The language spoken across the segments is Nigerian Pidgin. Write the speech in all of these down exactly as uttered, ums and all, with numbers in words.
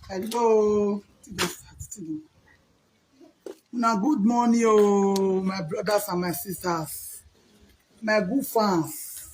Hello. Una good morning, oh, my brothers and my sisters, my good fans,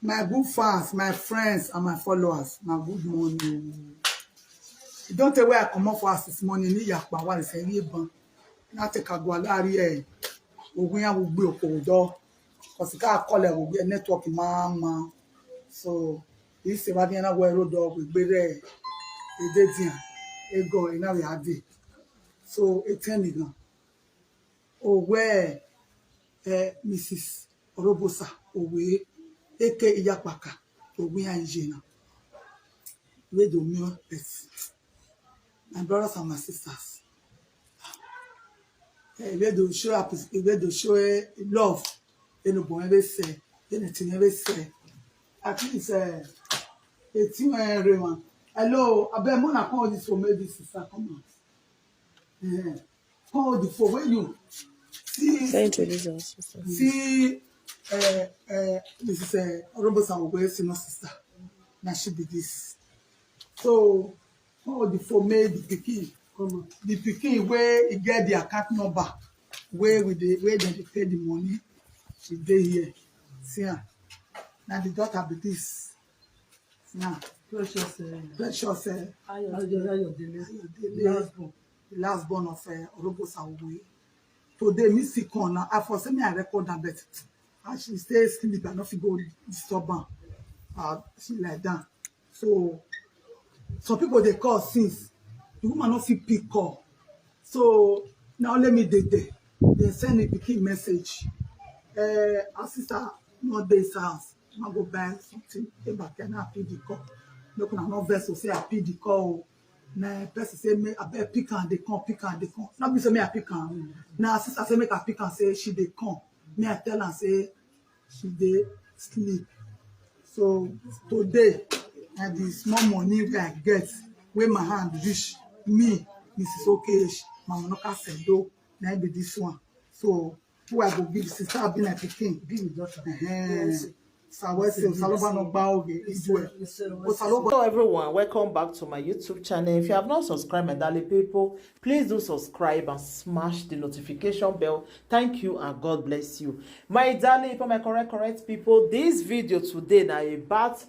my good fans, my friends and my followers. Una good morning. You don't tell where I come up for us this morning. Ni yakpa wa se yi ban. Na te ka gwa lari e. Ogun ya wo gbe oko do. Cause ka call e wo gbe network ma ma. So, this is what na we road dog we gbe re. E de dia. E go e na we ade. So, e ten mi gan. Owe, eh, Missus Orobosa, Owe, A K A Iyapaka, Owe Anjena. We do me best. My brothers and my sisters. Eh, we do show up, we do show, eh, love. You know, boy, we say, you know, thing we say. At least, eh, a thing, eh, everyone. Hello, I bet Mona call this for me, this sister, come on. Eh, call the phone when you see, Can you introduce our sister? See, uh, uh, Missus Uh, Orobosa Owe senior sister. Now she be this. So, call the phone, make the pikin come on. The pikin where he get the account number, where we dey, where dem dey pay the money, she dey here. See her. Now the daughter be this. Now, Precious, eh, Precious, eh, Ayo, Ayo, Ayodele. Ayodele. Last born. The last born of, eh, Orobosa Owe. Today, me see corner. I for say me I record am, but as she stay sleep, I no fit go disturb am. Uh, she like that. So, some people dey call since. The woman no fit pick call. So, now let me dey there. They send me pikin message. Eh, her sister no dey inside house. I go buy something. Came back and I pick the call. Make una no vex o say I pick the call o. Na person say me, I bet pick am dey come, pick am dey come. No be say me I pick am. Na her sister say make I pick am, say she dey come. Me I tell am say she dey sleep. So today, na the small money wey I get, wey my hand reach, me, Missus Okeish, my Onoka Sedo, na be this one. So who I go give? Sister, I be my pikin. Give me daughter. Uh-huh. Yes. Sawese, Saloba no gba oge, Israel. Hello everyone, welcome back to my YouTube channel. If you have not subscribed, my darling people, please do subscribe and smash the notification bell. Thank you and God bless you. My darling people, my correct, correct people, this video today na about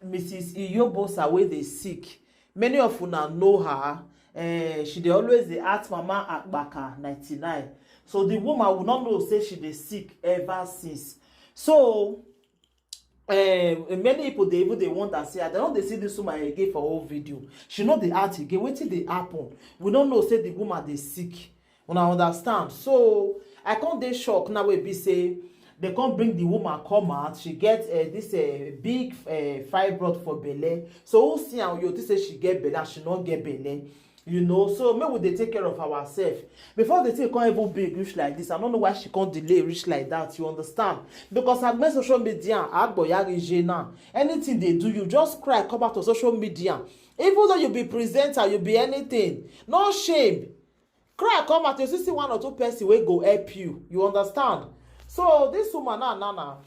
Missus Iyobosa wey dey sick. Many of una know her. Eh, she dey always dey act Mama Akpaka ninety-nine. So the woman will not know say she dey sick ever since. So, eh, many people dey even dey wonder say, I don't dey see this woman again for whole video. She no dey act again. Wetin dey happen? We no know say the woman dey sick. Una understand? So I come dey shock now wey be say they come bring the woman come out. She get, eh, this, eh, big, eh, fibroid for belle. So who see am, you think say she get belle, and she no get belle. You know, so make we dey take care of ourselves. Before the thing come even big reach like this, I don't know why she come delay reach like that. You understand? Because I make social media, Agboyari Jena, anything they do, you just cry, come out on social media. Even though you be presenter, you be anything, no shame. Cry come out, you see, see one or two person wey go help you. You understand? So this woman now, now, now,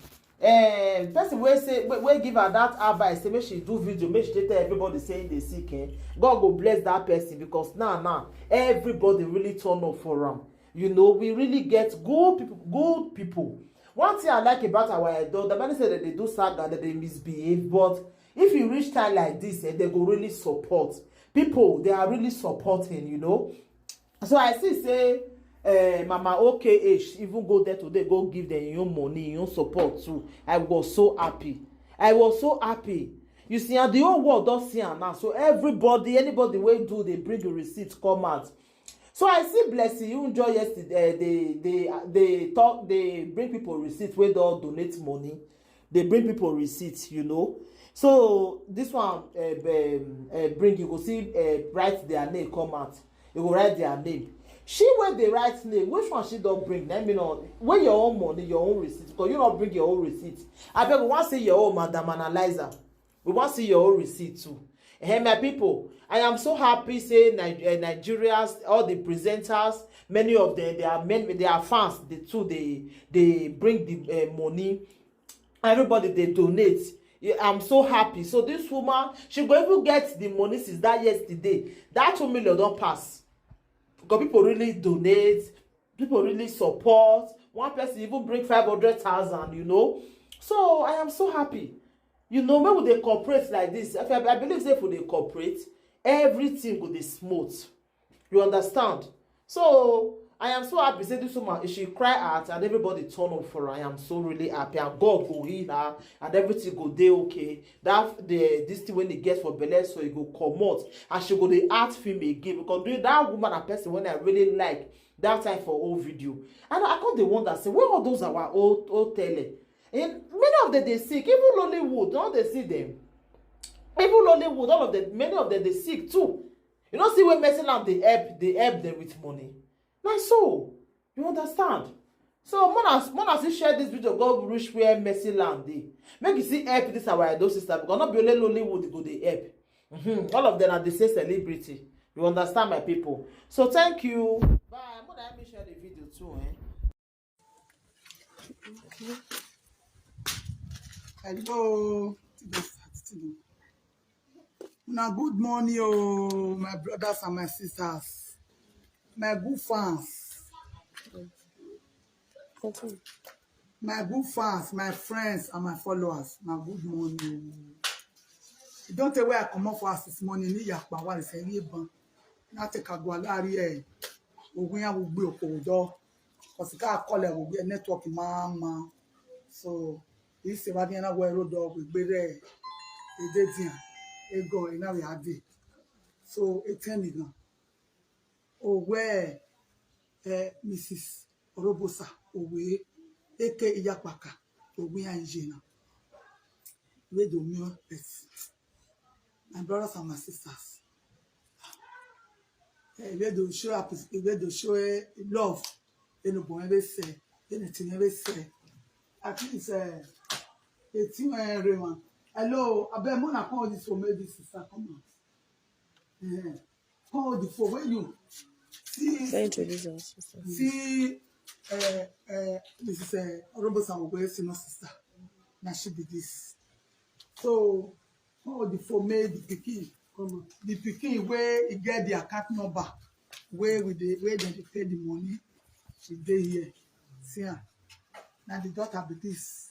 eh, person wey say, wey, wey give her that advice, say make she do video, make she dey tell everybody say they sick. Eh? God go bless that person, because now, now, everybody really turn up for am. You know, we really get good people, good people. One thing I like about our Edo, the many say that they do saga, that they misbehave, but if you reach time like this, eh, they go really support. People, they are really supporting, you know. So I see say, eh, Mama Okeish even go there today, go give them your money, your support too. I was so happy. I was so happy. You see, and the whole world don see am now. So everybody, anybody wey do, they bring the receipt come out. So I see Blessing Iwunjo yesterday. Eh, they, they, they talk, they bring people receipt wey don donate money. They bring people receipt, you know. So this one, eh, um, eh, bring, you go see, eh, write their name come out. You go write their name. She wey dey write name, which one she don bring? Let me know. Where your own money, your own receipt? Because you no bring your own receipt. Abeg, we wan see your own, Madam Analyzer. We wan see your own receipt too. Eh, my people, I am so happy say Ni-, eh, Nigerians, all the presenters, many of them, they are men, they are fans. They too, they, they bring the, eh, money. Everybody dey donate. Yeah, I'm so happy. So this woman, she go even get the money since that yesterday. That two million don pass. Because people really donate, people really support. One person even bring five hundred thousand, you know. So I am so happy. You know, when we dey cooperate like this, if I, I believe say if we dey cooperate, everything go dey smooth. You understand? So I am so happy say this woman, she cry out and everybody turn up for her. I am so really happy, and God go heal her and everything go dey okay. That the this thing when e get for belle, so e go comot and she go dey act film again, because that woman na person when I really like that time for old video. And I come dey wonder say, where all those our old old tele? And many of them dey sick, even Lollywood, don't they see them? Even Lollywood, all of them, many of them dey sick too. You know, see when Mercy Land dey help, dey help them with money. Na so, you understand? So more as more as you share this video, go reach where Mercy Land dey. Make you see help this our Edo sister, because not be only Lollywood go dey help. Mhm. All of them are the same celebrity. You understand, my people? So thank you. Bye. More than me share the video too, eh? Hello. Una good morning, oh, my brothers and my sisters, my good fans, my good fans, my friends and my followers. Na good morning, oh. You don't tell where I come up for us this morning. Ni yakpa wa se ni ban. Na te ka gwa lari e. Ogun ya gbogbo oko do. Cause ka call e gbogbo network ma ma. So this is what na we road dog we gbere. E dey there. E go, e na we have it. So e tell me gan. Oh, where, eh, Missus Orobosa Owe, A K Iyapaka, Owe Anjena. Where do me, my brothers and my sisters. Eh, where do show up, where do show, eh, love. You know, boy, they say, anything they say. At least, eh, the thing, eh, Rema. Hello, I bet Mona call this for me, this sister, come out. Eh, call the phone when you see, Say introduce our sister. See, uh, uh, Missus Uh, Robo Sanwogo, senior sister. Now she be this. So, call the phone, make the pikin come on. The pikin where he get the account number, where we dey, where dem dey pay the money, she dey here. See am. Now the daughter be this.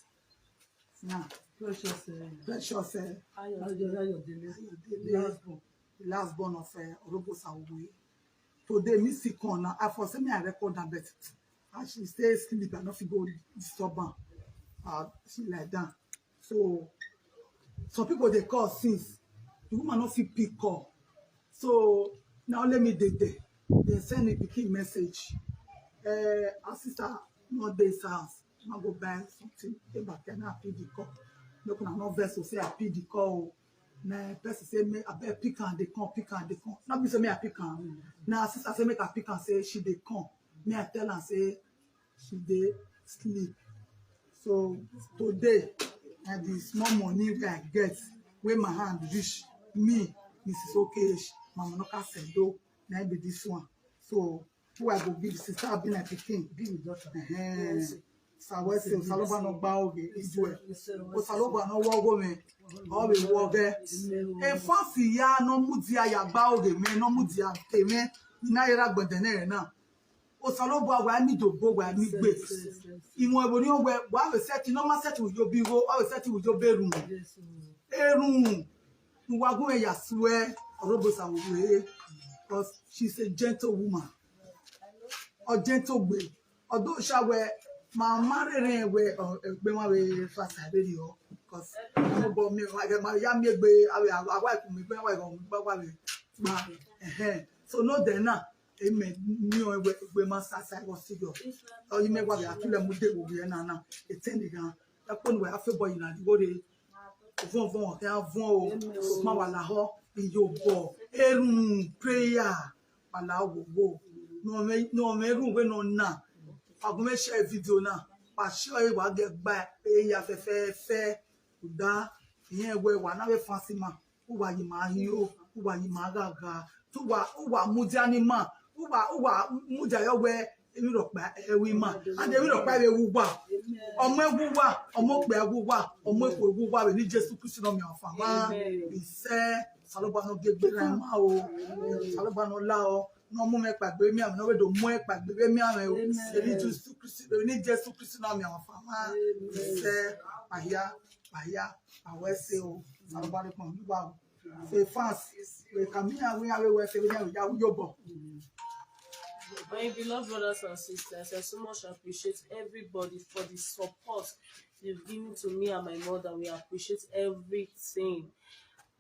Now, Precious. Uh, Precious, uh, Ayodele, Ayodele. Ayodele, Last born. The last born of uh, Orobo Sawoye. Today, me see corner. I for say me I record am, but as she stay sleep, I no fit go disturb am. Uh, she like that. So some people dey call since the woman no fit pick call. So now let me dey there. They send me pikin message. Uh, her sister no dey house. I go buy something. Came back and I pick the call. Look, I no vex to say I pick the call. Na person say me I bet pick am dey come, pick am dey come. No be say me I pick am. Na sister say make I pick am, say she dey come. Me I tell am say she dey sleep. So today, na the small money wey I get, wey my hand reach, me, Missus Okesh, Mama Noka Sendo, na be this one. So who I go give, sister be my pikin. Give the daughter. Uh-huh. Sawese, Osaloba no gba oge, Israel. Osaloba no wogo me. All the woge. E fasi ya no mudia ya gba oge me, no mudia te me. Na yera gbede na na. Osaloba wa ni dogo wa ni gbe. Imo ebo ni ogbe wa we set, no ma set we yo bigo, wa we set we yo berun. Erun. Nwagun ya swear, Orobo Sawoye. Because she's a gentle woman. Or gentle gbe. Although she we, my married we, or gbe ma we fast I really o. Because no go me wa ma ya mi gbe, awe awa ku mi gbe wa go mi gba wa we. Ba eh. So no dey na. Amen. Mi o we gbe ma sa sa go si yo. O yi me wa ya tule mu de wo ye na na. E ten di gan. E pon we afe boy na di wo de. Von von ke von o. Ma wa la ho. Iyo bo. Erun prayer. Wa la wo wo. No me no me run we no na. Agun me share video na. Pa share e wa ge gba e ya fe fe fe. Da. Yen we wa na we fancy ma. Uwa yi ma hi o. Uwa yi ma ga ga. Tu wa uwa mudia ni ma. Uwa uwa mudia yo we. Ewirokpa ewi ma, and ewirokpa ewi wa. Omo ewu wa, omo pe ewu wa, omo eku ewu wa, we ni Jesu Kristi no mi afa ma. Ise, Saloba no ge gbe ra ma o. Saloba no la o. No mu me pa gbe mi am, no we do mu e pa gbe mi am o. Eni Jesu Kristi, eni Jesu Kristi no mi afa ma. Ise, paya, paya, awese o. Saloba no pon wa o. Say fans, we come here, we are we say we are we are yobo. My beloved brothers and sisters, I so much appreciate everybody for the support you've given to me and my mother. We appreciate everything.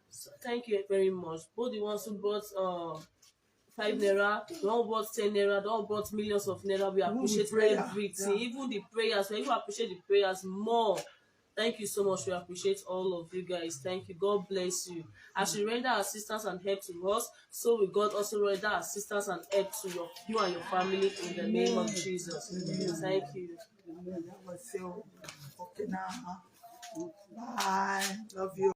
So thank you very much. Both the ones who brought uh, five naira, the one who brought ten naira, the one who brought millions of naira. We appreciate everything, even the prayers. We even appreciate the prayers more. Thank you so much. We appreciate all of you guys. Thank you. God bless you. As you render assistance and help to us, so will God also render assistance and help to your, you and your family in the name of Jesus. Thank you. Okay now. Bye. Love you.